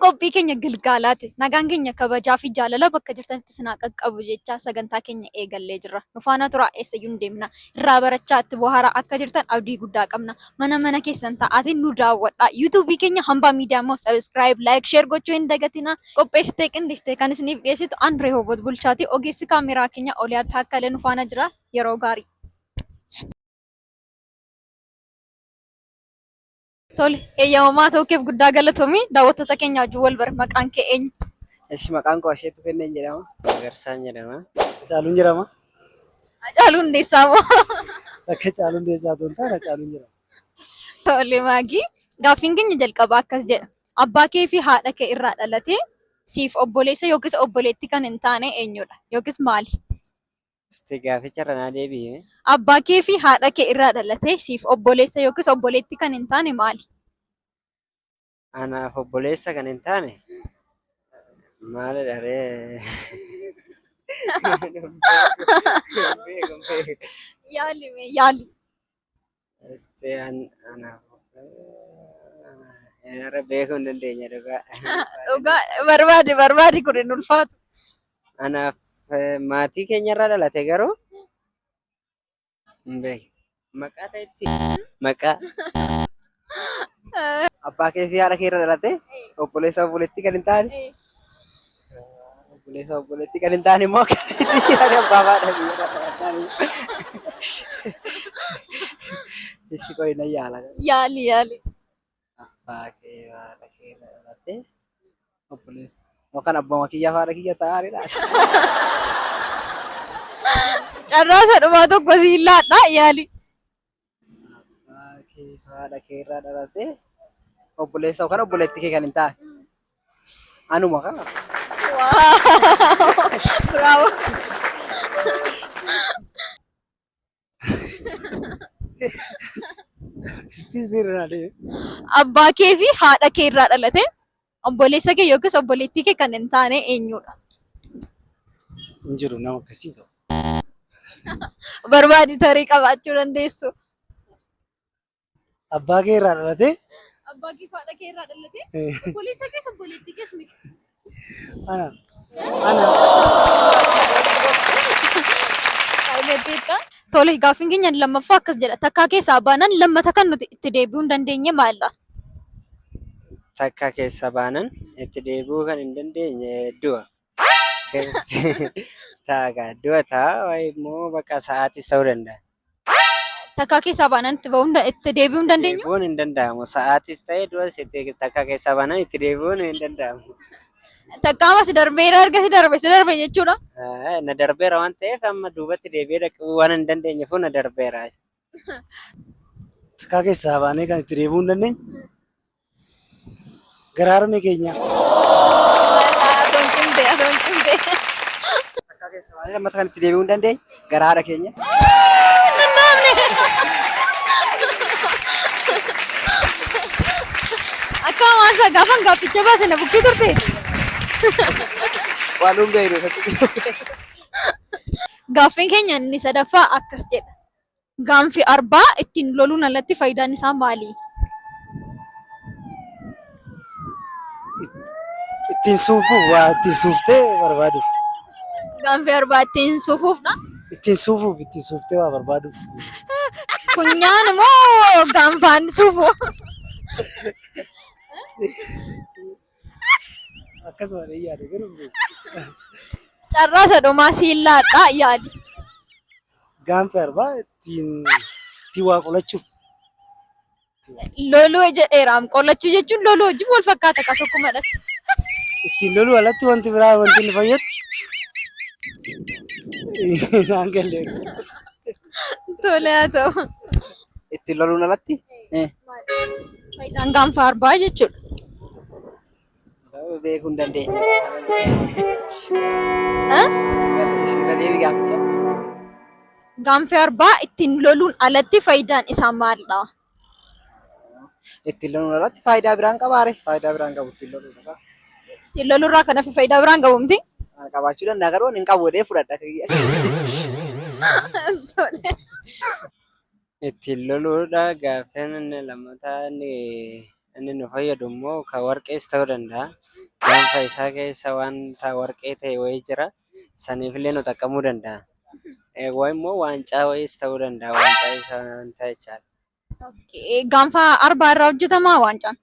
qophii keenya gilgaalaati. Nagaan keenya kabajaa fi jaalala bakka jirtanitti isin haa qaqqabu jechaa sagantaa keenya eegallee jirra. Nu faana turaa eessayyuu hin deemna. Irraa barachaa itti bohaaraa akka jirtan abdii guddaa qabna. Mana mana keessan taa'aatiin nu daawwadhaa. Yuutuubii keenya Hambaa Miidiyaa immoo subscribe, like, share gochuu hin dagatinaa. Qopheessitee qindeessitee kan isiniif dhiyeessitu an Rehoboot Bulchaati. Ogeessi kaameraa keenya Oliyaad Taakkalee nu faana jira. Yeroo gaarii. Tole, eeyyamamaa ta'uu keef guddaa galatoomi. Daawwattoota keenya wajjin wal bari. Maqaan kee eenyu? Eshi maqaan koo Asheetu Kenneen jedhama. Magarsaan jedhama. Hacaaluun jedhama. Hacaaluu Hundeessaa moo? Akka Hacaaluu Hundeessaa otoo hin taane Hacaaluun jedhama. Tole Maagii. Gaaffiin keenya jalqabaa akkas jedha. Abbaa kee fi haadha kee irraa dhalatee siif obboleessa yookiis obboleettii kan hin taane eenyudha? Yookiis maali? Isti gaaficha irra naa deebi'i. Abbaa kee fi haadha kee irraa dhalatee siif obboleessa yookiis obboleettii kan hin taane maali? Anaaf obboleessa kan hin taane maalidha ree? Hin beeku. Yaali mee yaali. Isti anaaf irra beekuu hin dandeenye dhugaa. Dhugaa barbaadi barbaadi kun hin ulfaatu. Anaaf maatii keenyarraa dhalate garuu hin beekne. Maqaa ta'etti maqaa. Abbaa kee fi haadha kee irra dhalate obboleessa obboleettii kan hin taane obboleessa obboleettii kan hin taane immoo akkamitti yaada abbaa fi haadha kee irra dhalataan Ishi qoyi nan yaala. Yaali yaali. Abbaa kee fi haadha kee irra dhalate Obboleessa. Yookaan abbuma kiyyaa fi haadha kiyya ta'aa laata? Carraa isa dhumaa tokko siin laadha yaali. Abbaa kee fi haadha kee irraa dhalatee obboleessa yookaan obboleettii kee kan hin taane. Anuma kaa. Waaw! Bravo! Istis irraa deeme. Abbaa kee fi haadha kee irraa dhalate obboleessa kee yookiis obboleettii kee kan hin taane eenyudha? Hin jiru nama akkasii qabu. Barbaadi tarii qabaachuu dandeessu. Abbaa kee irraa dhalatee Abbaa kee fi haadha kee irraa dhalatee obboleessa kees obboleettii kees miti. ana ana Argatteetta. Tole gaaffiin keenya inni lammaffaa akkas jedha. Takkaa keessaa baanaan lammata kan nuti itti deebi'uu hin dandeenye maalidha? Takka keessa baanan itti deebi'uu kan hin dandeenye du'a. Ta'a gaa du'a ta'a wayi immoo bakka sa'aatis ta'uu danda'a. Takkaa keessaa baanaan itti ba'uu hin da- itti deebi'uu hin dandeenyu? Deebi'uun hin danda'amu. Sa'aatis ta'e du'as itti takka keessaa baanaan itti deebi'uun hin danda'amu. Takkaama si darbeera erga si darbe si darbe jechuudha. Na darbeera waan ta'eef amma duubatti deebi'ee dhaqqabuu waan hin dandeenyeef na darbeera. Takkaa keessaa baanee kan itti deebi'uu hin dandeenye gara harmee keenyaa. Atoon cimte atoon cimte. Takkaa keessaa baanee lammata kan itti deebi'uu hin dandeenye gara haadha keenya. Akka hawaasa gaafan gaafficha baase na bukkee turte. Waan nuun beeknu isatti. Gaaffiin keenya inni sadaffaa akkas jedha. Gaanfi arbaa ittiin loluun alatti faayidaan isaa maali? Ittiin suufuuf waa ittiin suuftee barbaaduuf. Gaanfi arbaa ittiin suufuufdha. Ittiin suufuuf ittiin suuftee waa barbaaduuf. Funyaan moo gaanfaan suufu? Akkasuma dha yaada garuu hin beeku. Carraa isa dhumaa siin laadha yaali. Gaanfi arbaa ittiin ittiin waa qolachuuf. Loluu jedheera. Qolachuu jechuun loluu wajjin wal fakkaata ka tokkumadhas. Ittiin loluu alatti wanti biraa wanti inni fayyadu naan galle. Tole haa ta'u. Ittiin loluun alatti Faayidaan gaanfa arbaa jechuudha. Beekuu hin dandeenye. Eh? Irra deebii gaaficha. Gaanfi arbaa ittiin loluun alatti faayidaan isaa maalidha? Ittiin loluun alatti faayidaa biraan qabaare? Faayidaa biraan qabu ittiin loluun. Ittiin loluurraa kan hafe faayidaa biraan qabu miti? Qabaachuu danda'a garuu ani hin qabu jedhee fudhadha. Tole. Ittiin loluudha gaaffiin inni lammataa inni Inni nu fayyadu immoo kan warqees ta'uu danda'a. Gaanfa isaa keessa wanta warqee ta'e wayii jira. Saniifillee nu xaqqamuu danda'a. Wayi immoo waancaa wayiis ta'uu danda'a. Waancaa isa wanta jechaadha. Gaanfa arbaa irraa hojjetamaa waancaan?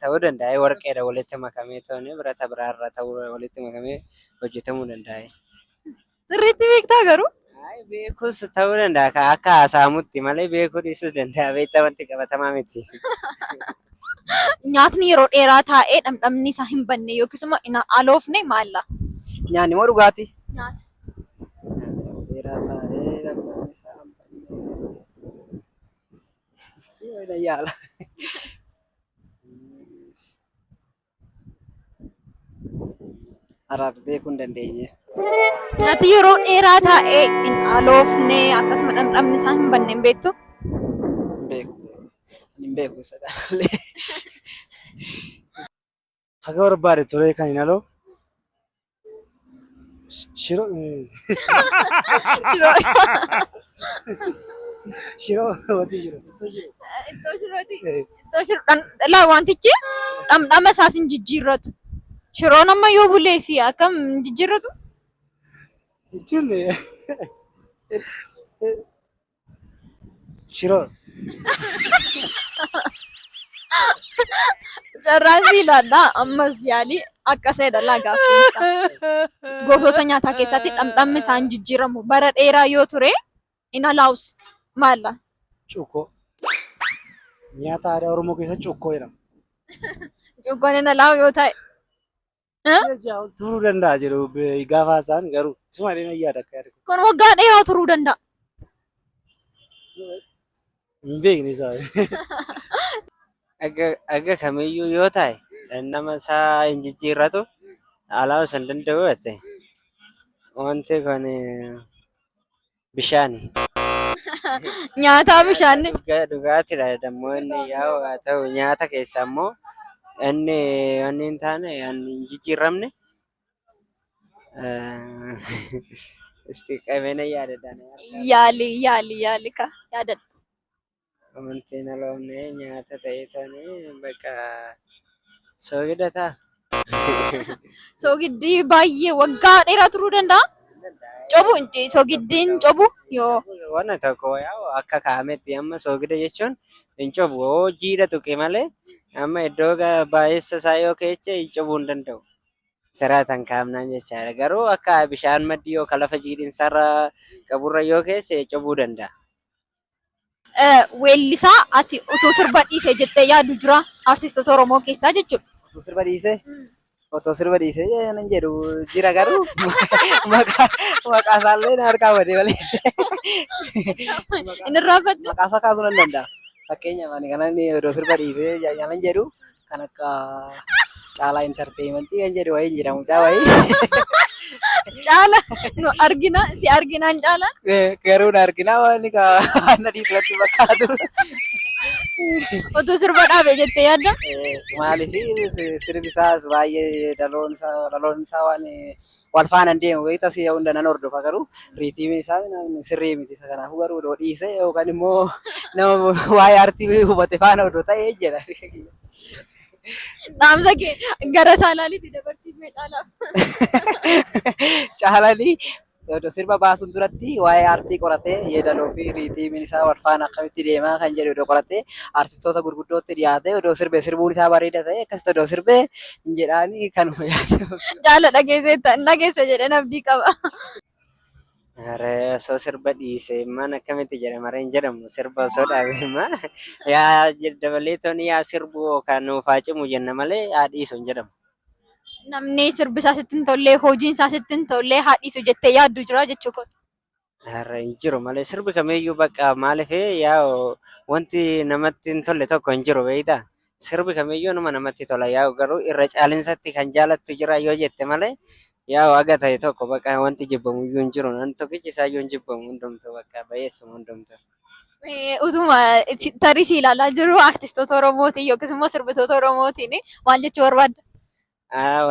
Ta'uu danda'a. Warqeedha walitti makamee tooni birata biraarraa ta'uu walitti makamee hojjetamuu danda'a. Sirriitti beektaa garuu? Beekus ta'uu danda'a. Akka haasa'amutti malee beekuu dhiisuus danda'a. Beektaa wanti qabatamaa miti. Nyaatni yeroo dheeraa taa'ee dhamdhamni isaa hin banne yookiis immoo hin aloofne maalla? Nyaanni moo dhugaatii? Nyaata. Nyaanni yeroo dheeraa taa'ee dhamdhamni isaa hin banne. Istii wayina yaala. Araar beekuu hin dandeenye. Nyaati yeroo dheeraa taa'ee hin aloofne akkasuma dhamdhamni isaa hin banne hin beektu? Hin beeku hin beeku. Ani hin beeku isa kanallee. Haga barbaade turee kan hin aloo. Shiroo. Shiroo. Shiroo wanti shiroo. Ittoo shirooti. Ittoo shiroo laa wantichi dhamdhama isaas hin jijjiirratu. Shiroon amma yoo bulee fi akkam hin jijjiirratu? Jechuun shiroo. Carraan si ilaalla ammas yaalii akka isa laa gaaffiinsa. Gosoota nyaataa keessatti dhamdhamni isaa hin jijjiiramu. Bara dheeraa yoo ture hin alaawus. Maalla? Cuukkoo. Nyaata aadaa Oromoo keessa cuukkoo jedhama. Cuukkoon hin alaawu yoo ta'e. Ji'a ja'a ol turuu danda'a jedhu gaafa haasa'an garuu isuma illee yaada akka yaada. Kun waggaa dheeraa turuu danda'a. Hin beekne isaa. Aga kamiyyuu yoo ta'e dhandhama isaa hin jijjiirratu alaa'uus hin danda'u jette. Wanti kun bishaani. Nyaataa bishaanni. Dhugaatiidha dammoo inni yaa'u haa ta'u nyaata keessa immoo inni wanni hin taane hin jijjiiramne isti qabeena yaadadha. Yaali yaali yaali ka yaadadha. Wanti hin aloofne nyaata ta'ee tooni bakka soogidda ta'a. Soogiddi baay'ee waggaa dheeraa turuu danda'a. Cobu soogiddiin cobu yoo Wanna tokko yaa'u akka kaa'ametti amma soogidda jechuun hin cobu yoo jiidha tuqe malee amma iddoo baay'eessa isaa yoo keeche hin cobuu hin danda'u. Siraataan kaa'amnaan jechaadha. Garuu akka bishaan maddii yookaan lafa jiidhinsarra qaburra yoo keesse cobuu danda'a. Weellisaa ati utuu sirba dhiisee jettee yaadu jira artistoota Oromoo keessaa jechuudha. Otoo sirba dhiisee otoo sirba dhiisee nan jedhu jira garuu maqaa maqaa isaallee na harkaa badee malee. Inni irraanfatte. Maqaa isaa kaasuu nan danda'a. Fakkeenyaaf ani kanan odoo sirba dhiisee nan jedhu kan akka Caalaa Entertainmentii kan jedhu wayii jira mucaa wayii. Caala nu argina si arginaan caala. Garuu na argina waan waan na dhiisu natti fakkaatu. Utuu sirba dhaabe jettee yaadda? Maaliif sirbi isaas baay'ee dhaloon isaa waan wal faana hin deemu beektaa si hunda nan hordofa garuu riitiimiin isaa sirrii miti isa kanaafuu garuu odoo dhiise yookaan immoo nama waa'ee aartii hubate faana odoo ta'e jedha. Dhaamsa kee gara saalaaliitti dabarsiifnee caalaaf. Caalanii odoo sirba baasuun duratti waa'ee aartii qoratee yeedaloo fi riitiimiin isaa wal faana akkamitti deemaa kan jedhu odoo qoratee aartistoota gurguddootti dhiyaatee odoo sirbe sirbuun isaa bareeda ta'e akkasitti odoo sirbe hin jedhaanii kanuma yaada. Caala dhageesseetta hin dhageesse jedheen abdii qaba. Are osoo sirba dhiise maan akkamitti jedhama ree hin jedhamu sirba osoo dhaabe maa yaa dabalee tooni yaa sirbu yookaan nuuf haa cimu jenna malee haa dhiisu hin jedhamu. Namni sirbi isaa sitti hin tolle hojiin isaa sitti hin tolle haa dhiisu jettee yaaddu jira jechuu kooti. Are hin jiru malee sirbi kamiyyuu bakka maaliif yaa wanti namatti hin tolle tokko hin jiru beektaa. Sirbi kamiyyuu numa namatti tola yaa garuu irra caalinsatti kan jaalattu jira yoo jette malee yaa haga ta'e tokko bakka wanti jibbamu iyyuu hin jiru. Nan tokkichi isaa iyyuu hin jibbamu hundumtuu bakka bayeessuma hundumtuu. Utuma tarii si ilaalaa jiru artistoota Oromootiin yookiis immoo sirbitoota Oromootiin maal jechuu barbaadda?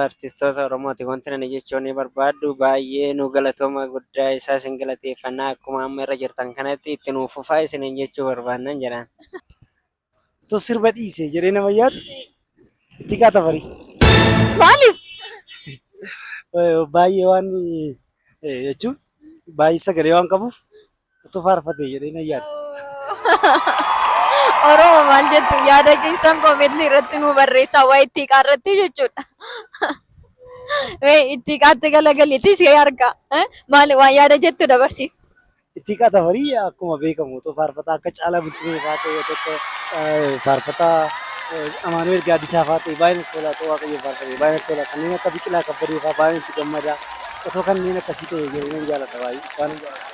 Artistoota Oromooti wanti nani jechuun ni barbaaddu baay'ee nu galatooma guddaa isaa isin galateeffannaa akkuma amma irra jirtan kanatti itti nuuf fufaa isiniin jechuu barbaannan jedhaan. Otoo sirba dhiise jedhee nama yaadu Ittiqaa Tafarii. Maaliif? Baay'ee waan jechuun baay'ee sagalee waan qabuuf otoo faarfate jedhee nan yaada. Oromoo maal jettu yaada keessan koomentii irratti nu barreessaa waa'ee ittiqaa irratti jechuudha. Mee ittiqaatti galagaliitii si argaa. Maali waan yaada jettu dabarsiif. Ittiqaa Tafarii akkuma beekamu otoo faarfataa akka Caalaa Bultumee fa'aa ta'e tokko faarfataa Amaanu'eel Gaaddisaa fa'aa ta'e baay'ee natti tola otoo Waaqayyoon faarfate baay'ee natti tola kanneen akka Biqilaa Kabbadee fa'aa baay'ee natti gammada otoo kanneen akkasii ta'e jedhee nan jaalladha baay'ee waan hin jaalladha.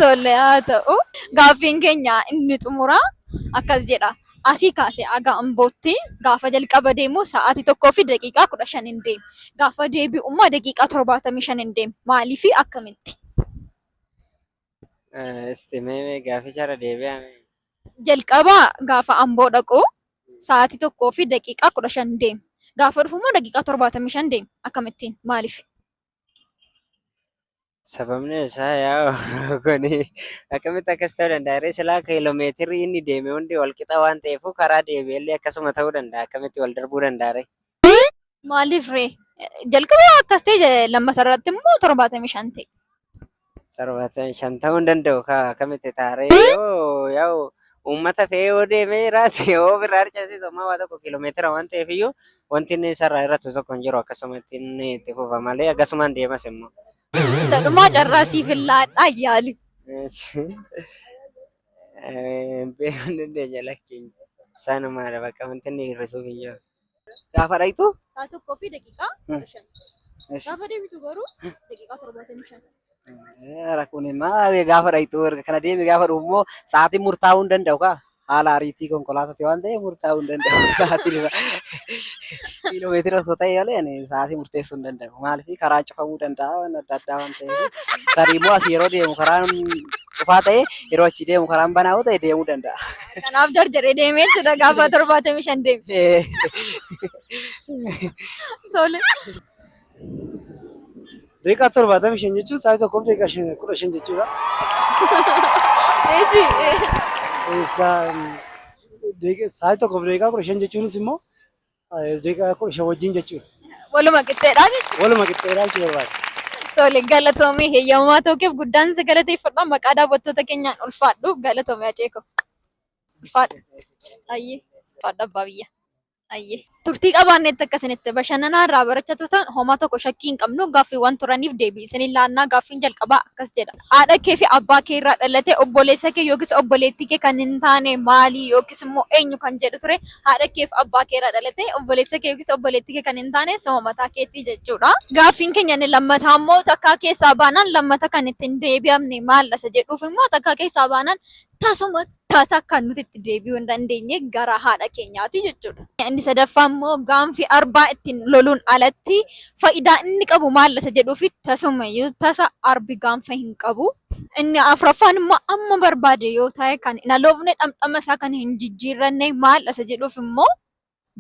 Tole haa ta'u. Gaaffiin keenya inni xumuraa akkas jedha. Asii kaasee haga Ambootti gaafa jalqaba deemu sa'aatii 1:15 hin deeme. Gaafa deebi'u immoo daqiiqaa 75 hin deeme. Maaliifi akkamitti? Isti mee mee gaaficha irra deebi'aa mee. Jalqaba gaafa Amboo dhaqu sa'aatii 1:15 deeme. Gaafa dhufu immoo daqiiqaa 75 deeme. Akkamittiin? Maaliif? Sababni isaa yaa kuni akkamitti akkas ta'uu danda'a? Ree silaa kiiloomeetirri inni deeme hundi wal qixa waan ta'eefuu karaa deebi'ellee akkasuma ta'uu danda'a. Akkamitti wal darbuu danda'a ree? Maaliif ree? Jalqaba akkas ta'e lammata irratti immoo 75 ta'e. 75 ta'uu hin danda'u kaa akkamitti ta'a ree? Yoo yaa'u uummata fe'ee yoo deemee jiraate yoo ofirraa harcasiise homaa waa tokko kiiloomeetira waan ta'eef iyyuu wanti inni isarraa irratu tokko hin jiru akkasumatti inni itti fufa malee akkasumaan deemas immoo. Isa dhumaa carraa siif hin laadhaa yaali. Beekuu hin dandeenya lakkiin. Isaanumaadha bakka wanti inni hir'isuuf hin jiru. Gaafa dhayxu Sa'a 1:15. Esh. Gaafa deebitu garuu daqiiqaa 75. Rakkoon immoo gaafa dhayxu erga kana deeme gaafa dhufu immoo sa'aatiin murtaa'uu hin danda'u kaa. Haala ariitii konkolaataati waan ta'eef murtaa'uu hin danda'u. Sa'aatiin irra kiiloomeetira osoo ta'e malee ani sa'aatii murteessuu hin danda'u. Maaliif karaan cufamuu danda'a waan adda addaa waan ta'eef. Tarii immoo asii yeroo deemu karaan cufaa ta'e yeroo achii deemu karaan banaa yoo ta'e deemuu danda'a. Kanaaf jarjaree deemee jechuudha gaafa 75 deeme. Tole. Daqiiqaa 75 jechuun sa'aatii tokkoof daqiiqaa 15 jechuudha. Eeshi. Sa'aatii tokkoof daqiiqaa 15 jechuunis immoo daqiiqaa 15 wajjin jechuudha. Waluma qixxeedhaa jechuudha. Waluma qixxeedhaa jechuu barbaada. Tole galatoomii heeyyamamaa ta'uu keef guddaan si galateeffadha. Maqaa daawwattoota keenyaan ulfaadhu galatoomii Aceeko. Ulfaadhu. Ayyee. Ulfaadhu abbaa biyya. Ayyee. Turtii qabaannetti akka isinitti bashannanaa irraa barachaa turtan homaa tokko shakkii hin qabnu gaaffiiwwan turaniif deebii isin laannaa gaaffiin jalqabaa akkas jedha. Haadha kee fi abbaa kee irraa dhalatee obboleessa kee yookiis obboleettii kee kan hin taane maali yookiis immoo eenyu kan jedhu ture. Haadha kee fi abbaa kee irraa dhalatee obboleessa kee yookiis obboleettii kee kan hin taane soma mataa keetii jechuudha. Gaaffiin keenya inni lammataa immoo takkaa keessaa baanaan lammata kan itti hin deebi'amne maal isa jedhuuf immoo takkaa keessaa baanaan tasuma tasa kan nuti itti deebi'uu hin dandeenye gara haadha keenyaati jechuudha. Inni sadaffaa immoo gaanfi arbaa ittiin loluun alatti faayidaa inni qabu maal isa jedhuu fi tasumayyuu tasa arbi gaanfa hin qabu. Inni afuraffaan immoo amma barbaade yoo ta'e kan hin aloofne dhamdhama isaa kan hin jijjiirranne maal isa jedhuuf immoo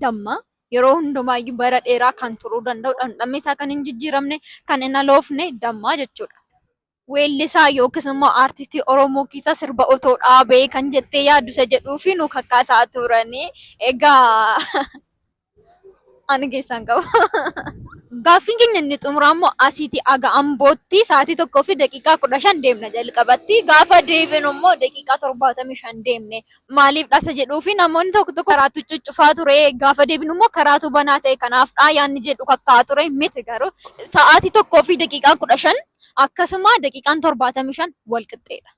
damma yeroo hundumaayyuu bara dheeraa kan turuu danda'u dhamdhamni isaa kan hin jijjiiramne kan hin aloofne dammaa jechuudha. Weellisaa yookiis immoo aartistii Oromoo keessaa sirba otoo dhaabee kan jettee yaaddu isa jedhuu fi nu kakkaasaa turanii. Egaa ani keessaan qaba. Gaaffiin keenya inni xumuraa immoo asiitii aga Ambootti sa'aatii 1:15 deemna jalqabatti. Gaafa deebinu immoo daqiiqaa 75 deemne. Maaliif dhasa jedhuu fi namoonni tokko tokko karaatu cuccufaa ture gaafa deebinu immoo karaatu banaa ta'e kanaaf dhaa yaanni jedhu kakkaa ture miti garuu sa'aatii 1:15 akkasuma daqiiqaan 75 wal qixxeedha.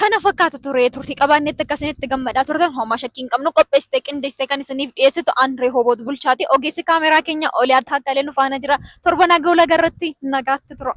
Kana fakkaata ture turtii qabaannetti akka isinitti gammadaa turtan homaa shakkii hin qabnu qopheessitee qindeessitee kan isiniif dhiyeessitu Andree Hoboot Bulchaati ogeessi kaameraa keenya Oliyaad Taakkalee nu faana jira torban haga wal agarratti nagaatti tura.